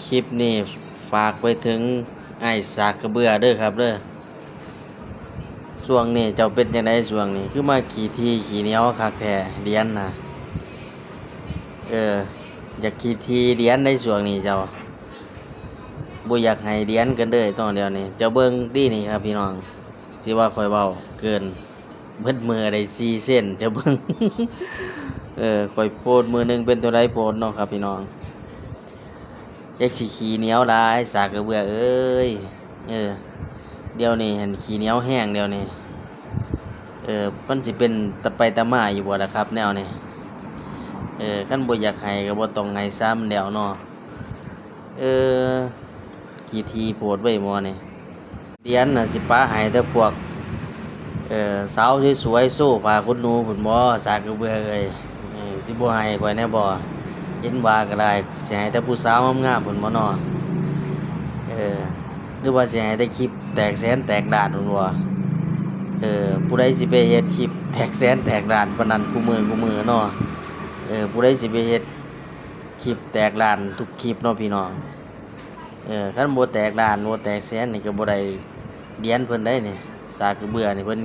ຄລິບນີ້ຝາກໄປເຖິງອ້າຍສາກກະເບືອເດີຄັບເດີ. ຊ່ວງນີ້ເຈົ້າເປັນຈັ່ງໃດ? ຊ່ວງນີ້ຄືມາຂີ້ຖີ່ຂີ້ໜຽວຄັກແທ້ ຫຼຽນນະ. ເອີ ຢາກຂີ້ຖີ່ຫຼຽນໃດ ຊ່ວງນີ້ເຈົ້າ ບໍ່ຢາກໃຫ້ຫຼຽນກັນເລີຍຕອນດຽວນີ້. ເຈົ້າເບິ່ງຕິນີ້ຄັບພີ່ນ້ອງ ຊິວ່າຂ້ອຍເວົ້າເກີນ. ເບິດມື້ໄດ້ສີ່ເຊັນ ເຈົ້າເບິ່ງ. ເອີ ຂ້ອຍໂພສມື້ໜຶ່ງເປັນເທົ່າໃດໂພສເນາະຄັບພີ່ນ້ອງ. ຈັກຊິຂີ້ໜຽວຫຼາຍ ສາກກະເບືອເອີຍ. ເອີ ດຽວນີ້ຫັ້ນຂີ້ໜຽວແຮງດຽວນີ້. ເອີ ມັນຊິເປັນຕາໄປຕາມາຢູ່ບໍ່ລະຄັບແນວນີ້? ເອີ ຄັນບໍ່ຢາກໃຫ້ກໍບໍ່ຕ້ອງໃຫ້ຊະ ມັນແລ້ວເນາະ. ເອີ ຂີ້ຖີ່ໂພດເວີຍໝໍນີ້. ຫຼຽນນະຊິປະໃຫ້ແຕ່ພວກ ເອີ ສາວສວຍໆ ໂຊຜ້າຂົນໜູພຸ້ນບໍ ສາກກະເບືອເອີຍ. ເອີ ຊິບໍ່ໃຫ້ຂ້ອຍແດ່ບໍ? ເຫັນວ່າກໍໄດ້ ຊິໃຫ້ແຕ່ຜູ້ສາວງາມໆ ພຸ້ນບໍເນາະ? ເອີ ຫຼືວ່າຊິໃຫ້ແຕ່ຄລິບແຕກແສນແຕກລ້ານພຸ້ນບໍ? ເອີ ຜູ້ໃດຊິໄປເຮັດຄລິບແຕກແສນແຕກລ້ານປານນັ້ນຄູ່ມື້ຄູ່ມື້ເນາະ? ເອີ ຜູ້ໃດຊິໄປເຮັດ ຄລິບແຕກລ້ານທຸກຄລິບເນາະພີ່ນ້ອງ. ເອີ ຄັນບໍ່ແຕກລ້ານ ບໍ່ແຕກແສນນີ້ກໍບໍ່ໄດ້ຫຼຽນເພິ່ນໄດ໋ນີ້. ສາກກະເບືອນີ້ເພິ່ນ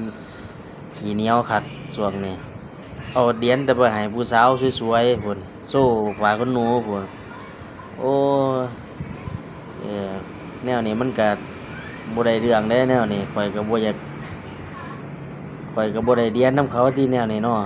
ຂີ້ໜຽວຄັກຊ່ວງນີ້. ເອົາຫຼຽນແຕ່ໄປໃຫ້ຜູ້ສາວສວຍໆ ພຸ້ນ ໂຊຜ້າຂົນໜູພຸ້ນ. ໂອ້ຍ ເອີ ແນວນີ້ມັນກະບໍ່ໄດ້ເລື່ອງເດ້ແນວນີ້. ຂ້ອຍກໍບໍ່ຢາກ ຂ້ອຍກໍບໍ່ໄດ້ຫຼຽນນຳເຂົາຕິແນວນີ້ເນາະ.